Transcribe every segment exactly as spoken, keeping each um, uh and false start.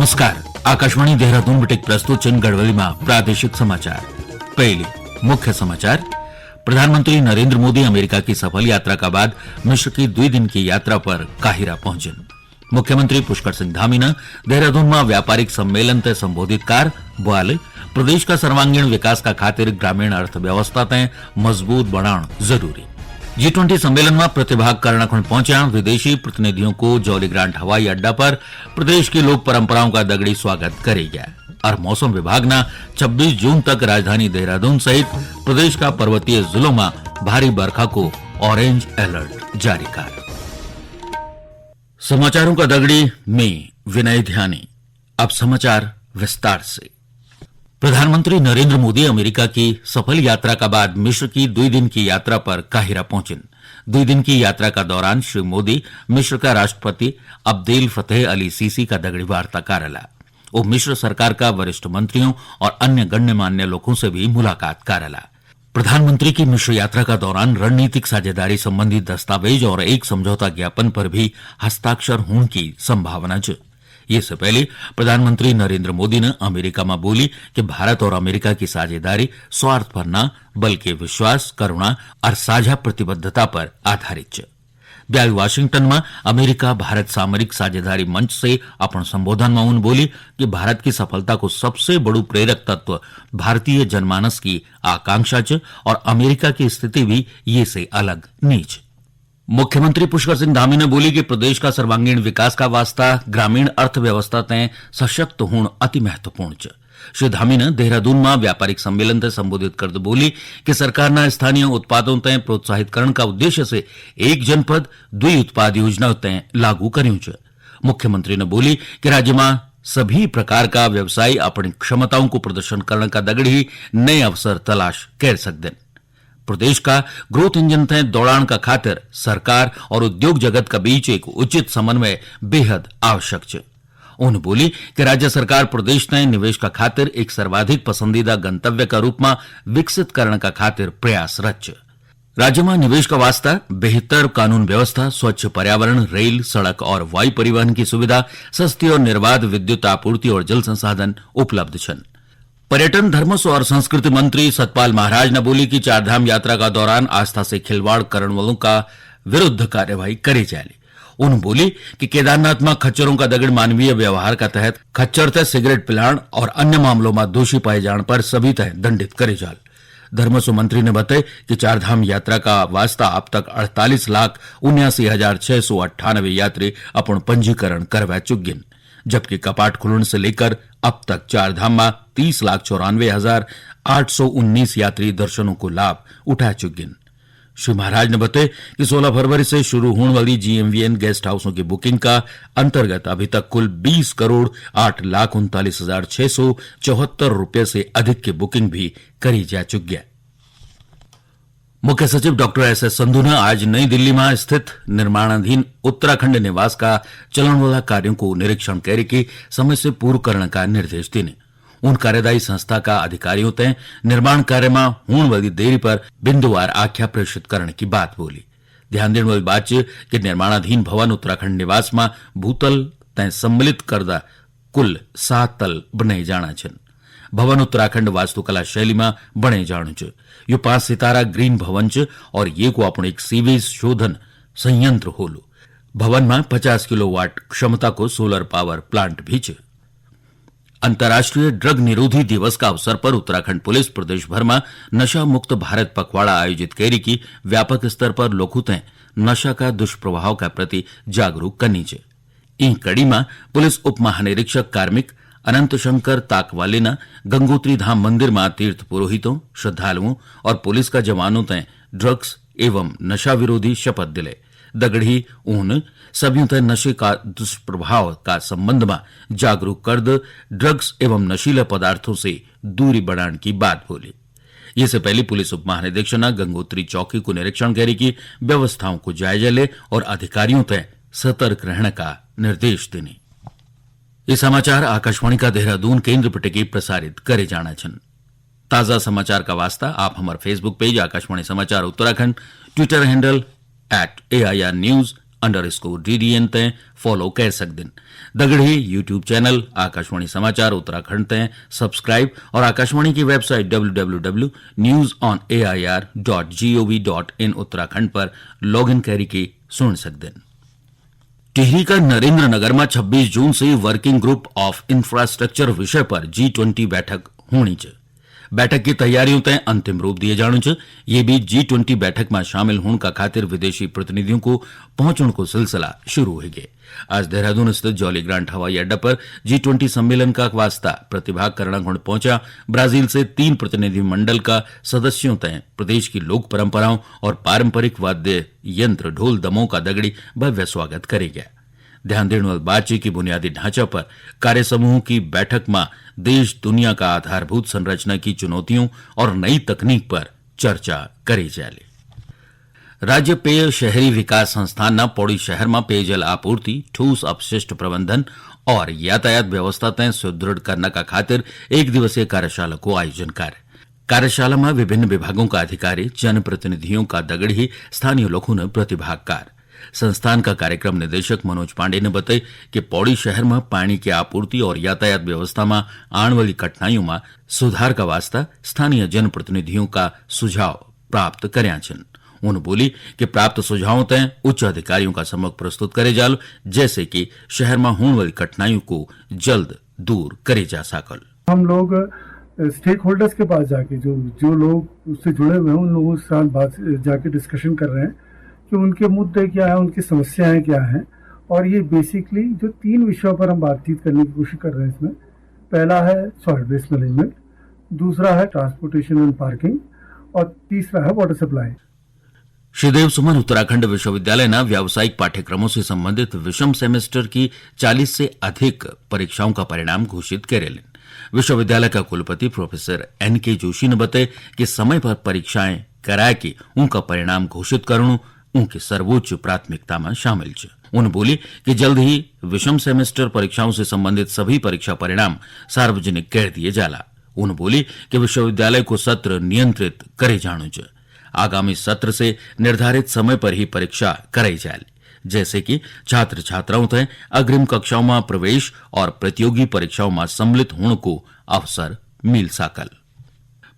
नमस्कार, आकाशवाणी देहरादून बटे प्रस्तुत छिन गढ़वाली मा प्रादेशिक समाचार। पहली मुख्य समाचार, प्रधानमंत्री नरेंद्र मोदी अमेरिका की सफल यात्रा का बाद मिस्र की दुई दिन की यात्रा पर काहिरा पहुंचन। मुख्यमंत्री पुष्कर सिंह धामी ने देहरादून मा व्यापारिक सम्मेलन ते संबोधित कार ब्वाल, प्रदेश का सर्वांगीण विकास का खातिर ग्रामीण अर्थव्यवस्था ते मजबूत बनाण जरूरी। जी ट्वेंटी सम्मेलन मा प्रतिभाग करण खुण पहुंच्या विदेशी प्रतिनिधियों को जॉली ग्रांट हवाई अड्डा पर प्रदेश की लोक परंपराओं का दगड़ी स्वागत करे गया। और मौसम विभाग ना छब्बीस जून तक राजधानी देहरादून सहित प्रदेश का पर्वतीय जिलों मा भारी बरखा को ऑरेंज अलर्ट जारी कर। समाचारों का दगड़ी में विनय ध्यानी। अब समाचार विस्तार से। प्रधानमंत्री नरेंद्र मोदी अमेरिका की सफल यात्रा का बाद मिस्र की दुई दिन की यात्रा पर काहिरा पहुंचन। दुई दिन की यात्रा का दौरान श्री मोदी मिस्र का राष्ट्रपति अब्देल फतेह अली सीसी का दगड़ी वार्ता कारला। वो मिस्र सरकार का वरिष्ठ मंत्रियों और अन्य गणमान्य लोगों से भी मुलाकात कारला। प्रधानमंत्री की मिस्र यात्रा का दौरान रणनीतिक साझेदारी संबंधी दस्तावेज और एक समझौता ज्ञापन पर भी हस्ताक्षर होने की संभावना च। ये से पहले प्रधानमंत्री नरेंद्र मोदी ने अमेरिका में बोली कि भारत और अमेरिका की साझेदारी स्वार्थ पर ना, बल्कि विश्वास, करुणा और साझा प्रतिबद्धता पर आधारित च। ब्याई वाशिंगटन में अमेरिका भारत सामरिक साझेदारी मंच से अपन संबोधन में उन बोली कि भारत की सफलता को सबसे बड़ू प्रेरक तत्व भारतीय जनमानस की आकांक्षा च और अमेरिका की स्थिति भी ये से अलग नी च। मुख्यमंत्री पुष्कर सिंह धामी ने बोली कि प्रदेश का सर्वांगीण विकास का वास्ता ग्रामीण अर्थव्यवस्था तय सशक्त होण अति महत्वपूर्ण च। श्री धामी ने देहरादून में व्यापारिक सम्मेलन ते संबोधित करते बोली कि सरकार ना स्थानीय उत्पादों तय प्रोत्साहित करण का उद्देश्य से एक जनपद दुई उत्पाद योजना तय लागू करियों च। मुख्यमंत्री ने बोली कि राज्य में सभी प्रकार का व्यवसायी अपनी क्षमताओं को प्रदर्शन करण का दगड़ ही नए अवसर तलाश कर सकते हैं। प्रदेश का ग्रोथ इंजन तय दौड़ाण का खातिर सरकार और उद्योग जगत का बीच एक उचित समन्वय बेहद आवश्यक च। उन्होंने बोली कि राज्य सरकार प्रदेश तय निवेश का खातिर एक सर्वाधिक पसंदीदा गंतव्य का रूप में विकसित करण का खातिर प्रयासरत च। राज्य में निवेश का वास्ता बेहतर कानून व्यवस्था, स्वच्छ पर्यावरण, रेल, सड़क और वायु परिवहन की सुविधा, सस्ती और निर्बाध विद्युत आपूर्ति और जल संसाधन उपलब्ध छन। पर्यटन, धर्मस्व और संस्कृति मंत्री सतपाल महाराज ने बोली कि चारधाम यात्रा का दौरान आस्था से खिलवाड़ करण वालों का विरुद्ध कार्यवाही करी जाली। उन्होंने बोली कि केदारनाथ में खच्चरों का दगड़ मानवीय व्यवहार का तहत खच्चर तय सिगरेट पिलाण और अन्य मामलों में दोषी पाए जाण पर सभी तय दंडित करे जाल। धर्मस्व मंत्री ने बताया कि चारधाम यात्रा का वास्ता अब तक अड़तालीस लाख उन्यासी हजार छह सौ अट्ठानवे यात्री अपन पंजीकरण करवा चुकिन, जबकि कपाट खुलण से लेकर अब तक चारधाम में तीस लाख चौरानवे हजार आठ सौ उन्नीस यात्री दर्शनों को लाभ उठा चुकिन। श्री महाराज ने बताया कि सोलह फरवरी से शुरू होने वाली जीएमवीएन गेस्ट हाउसों की बुकिंग का अंतर्गत अभी तक कुल बीस करोड़ आठ लाख उनतालीस हजार छह सौ चौहत्तर रुपये से अधिक की बुकिंग भी करी जा चुकी है। मुख्य सचिव डॉक्टर एस एस संधू ने आज नई दिल्ली में स्थित निर्माणाधीन उत्तराखंड निवास का चलण वाला कार्यों को निरीक्षण करे की समय से पूर्ण करण का निर्देश देने। उन कार्यदायी संस्था का अधिकारियों तय निर्माण कार्य में होने वाली देरी पर बिंदुवार आख्या प्रेषित करण की बात बोली। ध्यान देने वाली बात च कि निर्माणाधीन भवन उत्तराखंड निवास में भूतल तय सम्मिलित करदा कुल सात तल बणे जाणा छन। भवन उत्तराखंड वास्तुकला शैली में बणे जाणु च। यो पांच सितारा ग्रीन भवन च और ये को अपणो एक सीवेज शोधन संयंत्र होलु। भवन में पचास किलोवाट क्षमता को सोलर पावर प्लांट भी च। अंतर्राष्ट्रीय ड्रग निरोधी दिवस का अवसर पर उत्तराखंड पुलिस प्रदेश भर में नशा मुक्त भारत पखवाड़ा आयोजित कैरी की व्यापक स्तर पर लोगों तय नशा का दुष्प्रभाव का प्रति जागरूक करनी च। ई कड़ी में पुलिस उपमहानिरीक्षक कार्मिक अनंत शंकर ताकवाले ने गंगोत्री धाम मंदिर में तीर्थ पुरोहितों, श्रद्धालुओं और पुलिस का जवानों तय ड्रग्स एवं नशा विरोधी शपथ दिले। दगड़ी उन सभी तय नशे का दुष्प्रभाव का संबंध में जागरूक कर द ड्रग्स एवं नशीले पदार्थों से दूरी बढ़ाने की बात बोली। इससे पहले पुलिस उपमहानिरीक्षक ने गंगोत्री चौकी को निरीक्षण करे की व्यवस्थाओं को जायजा ले और अधिकारियों तय सतर्क रहने का निर्देश देने। ये समाचार आकाशवाणी का देहरादून केंद्र पर टिकी प्रसारित करे जाना छन। ताजा समाचार का वास्ता आप हमारा Facebook पेज आकाशवाणी समाचार Uttarakhand, Twitter handle at A I R news underscore DDN तैं फॉलो कर सकदिन। दगड़ी YouTube चैनल आकाशवाणी समाचार उत्तराखंड तैं सब्सक्राइब और आकाशवाणी की website W W W news on AIR dot GOV dot in Uttarakhand पर लॉग इन करी के सुन सकदिन। टिहरी का नरेंद्र नगर में छब्बीस जून से वर्किंग ग्रुप ऑफ इंफ्रास्ट्रक्चर विषय पर जी ट्वेंटी बैठक होनी च। बैठक की तैयारियों तय अंतिम रूप दिए जाणु च। ये बीच जी ट्वेंटी बैठक में शामिल होने का खातिर विदेशी प्रतिनिधियों को पहुंचने को सिलसिला शुरू हो गए। आज देहरादून स्थित जॉली ग्रांट हवाई अड्डा पर जी ट्वेंटी सम्मेलन का वास्ता प्रतिभाग करना खुण पहुंचा ब्राजील से तीन प्रतिनिधि मंडल का सदस्यों तय प्रदेश की लोक परंपराओं और पारंपरिक वाद्य यंत्र ढोल दमों का दगड़ी भव्य स्वागत करे गया। ध्यान देने वाली बात यह कि बुनियादी ढांचा पर कार्य समूह की बैठक में देश दुनिया का आधारभूत संरचना की चुनौतियों और नई तकनीक पर चर्चा करी जाली। राज्य पेय शहरी विकास संस्थान ना पौड़ी शहर में पेयजल आपूर्ति, ठोस अपशिष्ट प्रबंधन और यातायात व्यवस्था तय सुदृढ़ करने का खातिर एक दिवसीय कार्यशाला को आयोजन कर। कार्यशाला में विभिन्न विभागों का अधिकारी, जनप्रतिनिधियों का दगड़ ही स्थानीय लोगों ने प्रतिभाग कर। संस्थान का कार्यक्रम निदेशक मनोज पांडे ने बताया कि पौड़ी शहर में पानी की आपूर्ति और यातायात व्यवस्था में आने वाली कठिनाइयों में सुधार का वास्ता स्थानीय जनप्रतिनिधियों का सुझाव प्राप्त कर्या छन। उन बोली कि प्राप्त सुझावों तय उच्च अधिकारियों का समक्ष प्रस्तुत करे जाल, जैसे कि शहर में होने वाली कठिनाइयों को जल्द दूर करे जा सकल। हम लोग स्टेक होल्डर्स के पास जाके, जो जो लोग उससे जुड़े हुए हैं, उन लोगों के साथ बात जाके डिस्कशन कर रहे हैं कि उनके मुद्दे क्या हैं, उनकी समस्याएं क्या हैं। और ये बेसिकली जो तीन विषयों पर हम बातचीत करने की कोशिश कर रहे हैं इसमें, पहला है सॉलिड वेस्ट मैनेजमेंट, दूसरा है ट्रांसपोर्टेशन एंड पार्किंग, और तीसरा है वाटर सप्लाई। श्रीदेव सुमन उत्तराखंड विश्वविद्यालय ना व्यावसायिक पाठ्यक्रमों से संबंधित विषम सेमेस्टर की चालीस से अधिक परीक्षाओं का परिणाम घोषित करे लेन। विश्वविद्यालय का कुलपति प्रोफेसर एन के जोशी ने बताया कि समय पर परीक्षाएं करा के उनका परिणाम घोषित करणु उनकी सर्वोच्च प्राथमिकता में शामिल छ। उन बोली कि जल्द ही विषम सेमेस्टर परीक्षाओं से संबंधित सभी परीक्षा परिणाम सार्वजनिक कर दिए जाला। उन बोली कि विश्वविद्यालय को सत्र नियंत्रित करे जाणु च। आगामी सत्र से निर्धारित समय पर ही परीक्षा कराई जाए, जैसे कि छात्र छात्राओं तय अग्रिम कक्षाओं में प्रवेश और प्रतियोगी परीक्षाओं में सम्मिलित होने को अवसर मिल सकल।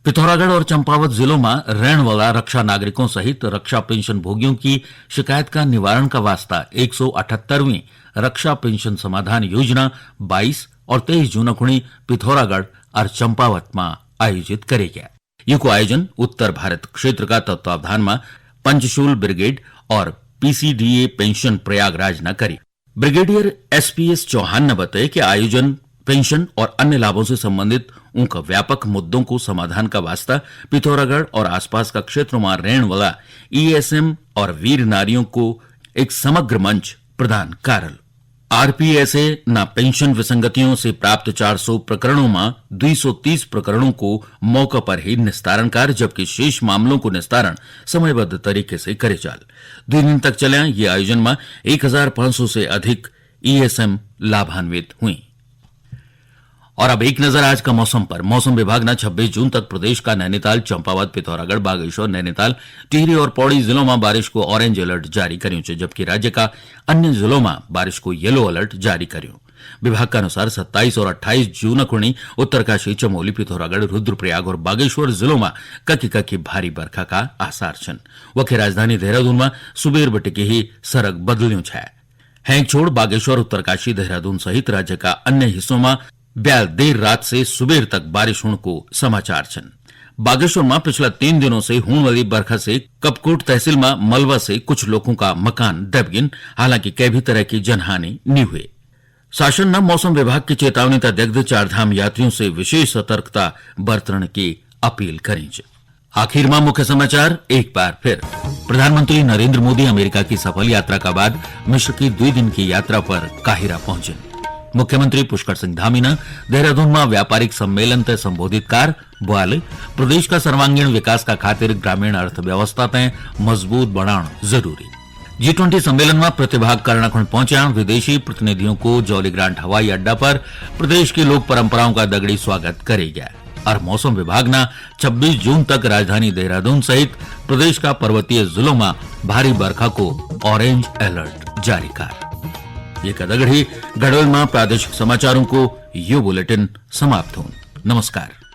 पिथौरागढ़ और चंपावत जिलों में रहने वाला रक्षा नागरिकों सहित रक्षा पेंशन भोगियों की शिकायत का निवारण का वास्ता एक सौ अठहत्तरवीं रक्षा पेंशन समाधान योजना बाईस और तेईस जून खुणी पिथौरागढ़ और चंपावत में आयोजित करे गया। युको आयोजन उत्तर भारत क्षेत्र का तत्वावधान में पंचशूल ब्रिगेड और पीसीडीए पेंशन प्रयागराज न करी। ब्रिगेडियर एसपीएस चौहान ने बताया कि आयोजन पेंशन और अन्य लाभों से संबंधित उनका व्यापक मुद्दों को समाधान का वास्ता पिथौरागढ़ और आसपास का क्षेत्रों में रहने वाला ईएसएम और वीर नारियों को एक समग्र मंच प्रदान कारल। आरपीएसए ना पेंशन विसंगतियों से प्राप्त चार सौ प्रकरणों में दो सौ तीस प्रकरणों को मौका पर ही निस्तारण कर, जबकि शेष मामलों को निस्तारण समयबद्ध तरीके से करे जाल। दो दिन तक चले ये आयोजन में एक हजार पाँच सौ से अधिक ईएसएम लाभान्वित हुई। और अब एक नजर आज का मौसम पर। मौसम विभाग ने छब्बीस जून तक प्रदेश का नैनीताल, चंपावत, पिथौरागढ़, बागेश्वर, नैनीताल, टिहरी और पौड़ी जिलों में बारिश को ऑरेंज अलर्ट जारी करियों च, जबकि राज्य का अन्य जिलों में बारिश को येलो अलर्ट जारी करियों। विभाग के अनुसार सत्ताईस और अट्ठाईस जून खुणी उत्तरकाशी, चमोली, पिथौरागढ़, रुद्रप्रयाग और बागेश्वर जिलों में ककी ककी भारी बरखा का आसार छन। वखे राजधानी देहरादून में सुबेर बटे के ही सरक बदलियों छाया। हैंग छोड़ बागेश्वर, उत्तरकाशी, देहरादून सहित राज्य का अन्य हिस्सों में ब्याल देर रात से सुबेर तक बारिश होने को समाचार छन। बागेश्वर में पिछला तीन दिनों से होने वाली बरखा से कपकोट तहसील में मलबा से कुछ लोगों का मकान दब गिन, हालांकि कई भी तरह की जनहानि नहीं हुई। शासन ने मौसम विभाग की चेतावनी का देखते चार धाम यात्रियों से विशेष सतर्कता बरतने की अपील करी च। आखिर में मुख्य समाचार एक बार फिर। प्रधानमंत्री नरेंद्र मोदी अमेरिका की सफल यात्रा का बाद मिस्र की दुई दिन की यात्रा पर काहिरा पहुंचे। मुख्यमंत्री पुष्कर सिंह धामी ने देहरादून में व्यापारिक सम्मेलन ते संबोधित कार ब्वाल, प्रदेश का सर्वांगीण विकास का खातिर ग्रामीण अर्थव्यवस्था ते मजबूत बनाना जरूरी। जी ट्वेंटी सम्मेलन में प्रतिभाग करना खुण पहुंचा विदेशी प्रतिनिधियों को जॉली ग्रांट हवाई अड्डा पर प्रदेश की लोक परंपराओं का दगड़ी स्वागत करे गया। और मौसम विभाग ने छब्बीस जून तक राजधानी देहरादून सहित प्रदेश का पर्वतीय जिलों में भारी बरखा को ऑरेंज अलर्ट जारी कार। ये कदगढ़ी गढ़वाल मां प्रादेशिक समाचारों को यो बुलेटिन समाप्त होन। नमस्कार।